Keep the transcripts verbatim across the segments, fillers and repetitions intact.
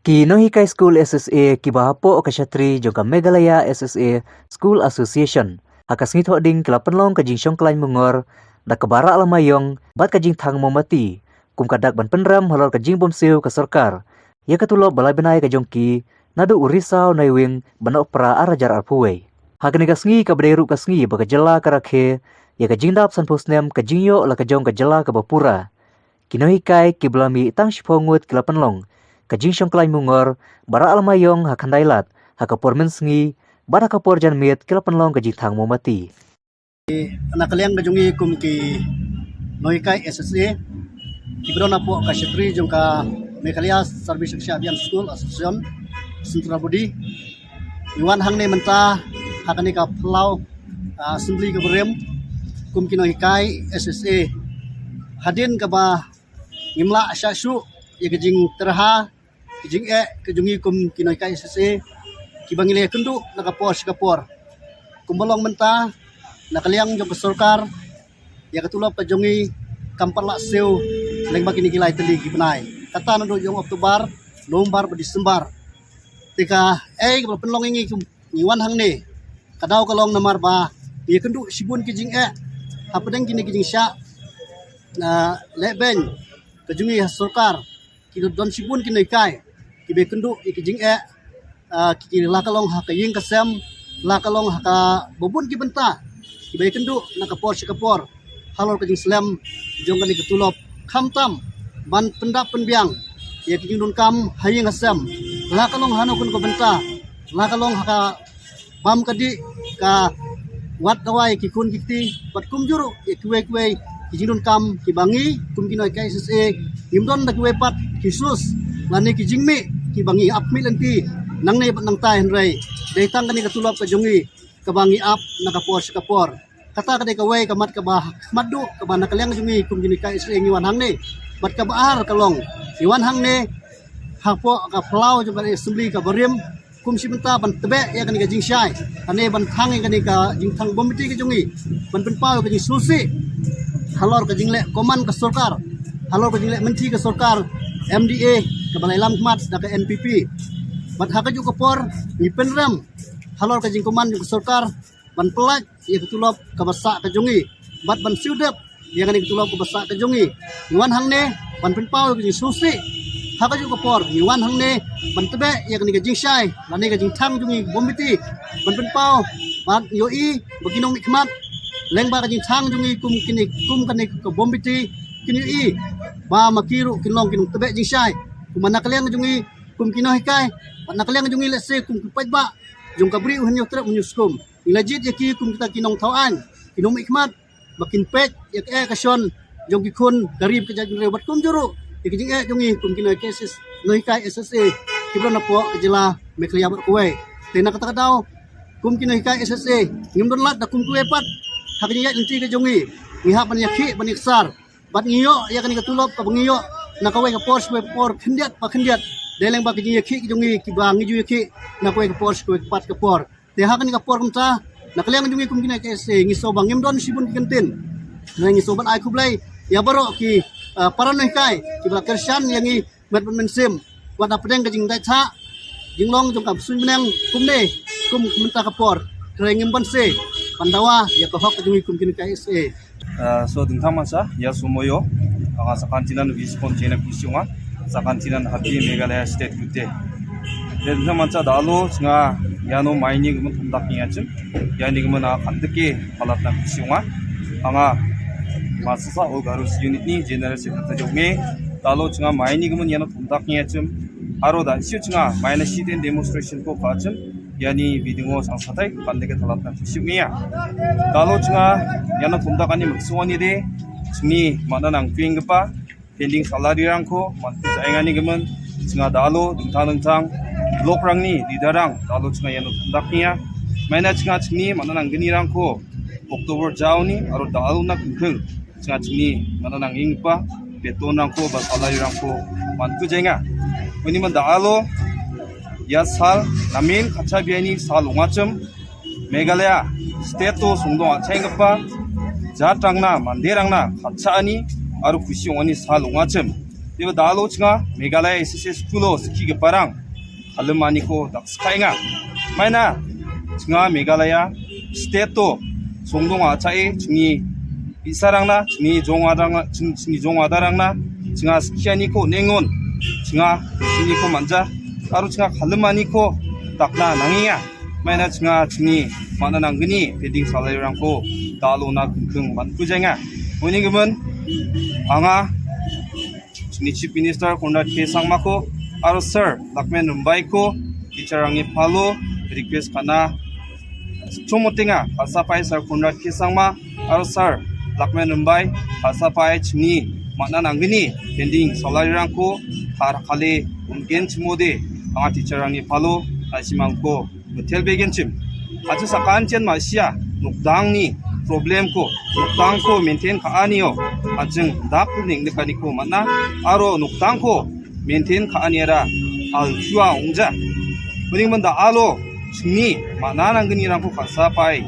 Ki nonghikai skul S S A kiba hapoh ka shatri jong ka Meghalaya S S A School Association, ha ka sngi Thohdieng ki la pynlong ka jingshongkhlaiñ mungor da kaba rah lama ïong bad ka jingthang mombati, kum ka dak ban pynrem halor ka jingbymsiew ka sorkar ïa ka tulop ba lai bnai ka jong ki, naduh u Risaw Naiwieng ba Nohprah ar hajar arphew wei. Ha kane ka sngi kaba dei ruh ka sngi ba ka jylla ka rakhe ïa ka jingdap sanphew snem ka jingïoh la ka jong ka jylla kaba pura, ki nonghikai kiba la mih tang shiphew ngut ki la pynlong ka jingshongkhlaiñ mungor ba rah lama ïong ha Khyndai Lad, ha ka por mynsngi, bad ha ka por janmiet ki la pynlong ka jingthang mombati. Na ka liang ka jong ngi kum ki nonghikai S S A kiba don hapoh ka shatri jong ka Meghalaya Sarvi Shiksha Abhiyan School Association, Central Body, ngi wan hangne mynta ha kane ka phyllaw, ah, assembly kaba rim kum ki nonghikai S S A. Hadien kaba ngim lah shah shuh ïa ka jingtyrha, ka jingeh ka jong ngi kum ki nonghikai S S A kiba ngi la ïakynduh na ka por sha ka por. Kumba long mynta, na ka liang jong ka sorkar, ïa ka tulop ka jong ngi kam pat lah siew lyngba kine ki lai tylli ki bnai, kata naduh jong October, November bad December. Te kaei kaba la pynlong ïa ngi kum ngi wan hangne, ka daw ka long namar ba ngi ïakynduh shibun ki jingeh hapdeng kine ki jingshah, ah, lehbeiñ ka jong ngi ha sorkar. Ki don shibun ki nonghikai kiba ïakynduh ïa ki jingeh, ah, ki la ka long ha ka ïing ka sem, la ka long ha kaba bun ki bynta kiba ïakynduh na ka por sha ka por halor ka jingslem jong kane ka tulop, khamtam ban pyndap pynbiang ïa ki jingdonkam ha ïing ha sem, la ka long hano hano ka bynta, la ka long ha ka bam ka dih, ka wad dawai ki khun ki kti, bad kumjuh ruh ïa kiwei kiwei ki jingdonkam kiba ngi kum ki nonghikai S S A ngim don da kiwei pat ki source lane ki jingmih kiba ngi ap mih lynti nangne bad nangtai, hynrei dei tang kane ka tulop ka jong ngi kaba ngi ap na ka por sha ka por. Kata ka dei kawei ka mat kaba khmat duh kaba na ka liang jong ngi kum ki nonghikai S S A ngi wan hangne. Bad kaba ar ka long, ngi wan hangne hapoh ka phyllaw jong ka assembly kaba rim kum shi bynta ban tbeh ïa kane ka jingshai, kane ban thang ïa kane ka jingthang bom beti ka jong ngi, ban pynpaw ïa ka jingsngewsih halor ka jingleh command ka sorkar, halor ka jingleh mynthi ka sorkar M D A kaba la ïalam khmat da ka N P P. Bad ha kajuh ka por ngi pynrem halor ka jingcommand jong ka sorkar ban pyllait ïa ka tulop kaba sah ka jong ngi, bad ban siew dep ïa kane ka tulop kaba sah ka jong ngi. Ngi wan hangne ban pynpaw ïa ka jingsngewsih. Ha kajuh ka por ngi wan hangne ban tbeh ïa kane ka jingshai lane ka jingthang jong ngi bom beti, ban pynpaw ban ïohi ba ki nongmihkhmat lyngba ka jingthang jong ngi kum kine, kum kane ka bom beti, kin ïohi ba ma ki ruh kin long ki nongtbeh jingshai. Kumba na ka liang jong ngi kum ki nonghikai, bad na ka liang jong ngi lehse kum ki paidbah jong ka Bri U Hynñiewtrep Hynñiewskum, ngi la jied ïa ki kum kita ki nongthaw aiñ, ki nongmihkhmat, ba kin peit ïa ka eh ka shon jong ki khun ka ri bad ka jaitbynriew, bad kumjuh ruh ïa ka jingeh jong ngi kum ki nonghikai S S, nonghikai S S A kiba don hapoh ka jylla Meghalaya baroh kawei. Te na kata ka daw, kum ki nonghikai S S A ngim don lad da kum kiwei pat ha ka jingïaid lynti ka jong ngi. Ngi hap ban ïakhih ban ïaksar, bad ngi ïoh ïa kane ka tulop kaba ngi ïoh na kawei ka por sha kawei ka por, khyndiat pa khyndiat, dei lyngba ka jingïakhih ka jong ngi kiba ngi ju ïakhih na kawei ka por sha kawei ka pat ka por. Te ha kane ka por kumta, na ka liang jong ngi kum ki nonghikai S S A ngi sngew ba ngim don shibun ki kyntien, hynrei ngi sngew ban ai khublei ïa baroh ki, ah, para nonghikai kiba la kyrshan ïa ngi met bad mynsiem, wat hapdeng ka jingdait thah jinglong jong ka suiñ bneng kumne, kum mynta ka por, hynrei ngim banse ban dawa ïa ka hok ka jong ngi kum ki nonghikai S S A. Ah, so dingthang mansa, ïa somoio, anga Sakan Chinan Wiscon China Kusiunga, Sakan Chinan Happy Meghalaya State Kute. Dingthang mansa dalo, chinga, ïano maini gumun thumdak ni achim, ïani gumun a khandake, palat na Kusiunga, anga, masasa o Garus Unit ni General Secretary jonge, dalo chinga maini gumun ïano thumdak ni achim, aro da, siu chinga, maina sit-in demonstration ko kachim, ïani video ngo sang satai, khandake palat na Kusiunga. Dalo chinga, ïano thumdak ani maksung ani de, chini, mana nang ping gepa, pending salary rangko, mantu jainga ni gemen, chinga dalo, dingthang dingthang, block rangni, leader rang, dalo chinga ïano thumdak nia, maina chinga chini, mana nang gini rangko, October jaw ni, aro dalo na kengkeng, chinga chini, mana nang ingpa, beton rangko, ba salary rangko, mantu jainga. Kuni man dalo, ïa sal, namin, kacha biani, sal ungacham, Meghalaya, state to sungdong achai ngapa, jat rangna, mande rangna, kacha ani, aro Kusiung ani sal ungacham. Diba dalo chinga Meghalaya S S A school o ski giparang halim ani ko dak skai nga. Maina chinga Meghalaya state to songdong acha e chingi isarang na chingi jong adang chingi jong adarang na chinga ski ani ko nengon chinga chingi ko manja aru chinga halim ani ko takna nangi nga. Maina chinga chingi mana nanggini pending salary rang ko dalo na kengkeng man ku jai nga. Uni gemen anga Chini Chief Minister Conrad K Sangma ko, aro Sir Lakmen Rumbai ko, teacher rangi palo, request kana. Chumotinga, Khalsa Pai Sir Conrad K Sangma, aro Sir Lakmen Rumbai, Khalsa Pai chini, mana nanggini, pending salary rang ko, thar kali, ungen chimode, anga teacher rangi palo, nasimang ko. Betel begen chim. Achu sakan chen ma sia nukdang ni problem ko nukdang ko maintain ka ani o. Acheng dak ning ni kani ko mana aro nukdang ko maintain ka ani ra al chua ungja. Kuning menda alo chni mana nanggini rang ko Khalsa Pai.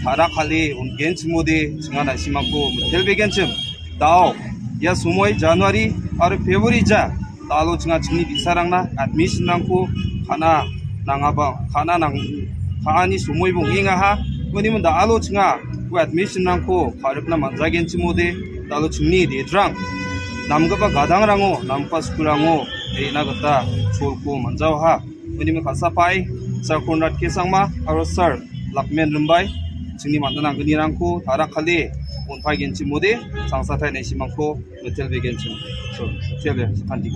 Thara kali ungen chimode chinga nasimang ko betel begen chim. Dao ya sumoi January aro February ja. Dalo chinga chini bisarang na admission rang ko kana nang aba kana nang ka ani sumoi bong inga ha. Kuni menda alo chinga ko admission rang ko karep na manjagen chimode dalo chini de drang. Nam gaba gadang rango nam pa school rango de na gata chol ko manjao ha. Kuni me Khalsa Pai Sir Conrad K Sangma aro Sir Lakmen Rumbai chini manda nanggini rang ko thara kali un pai gen chimode sangsa thai nasimang ko betel begen chim. So, betel be kanti.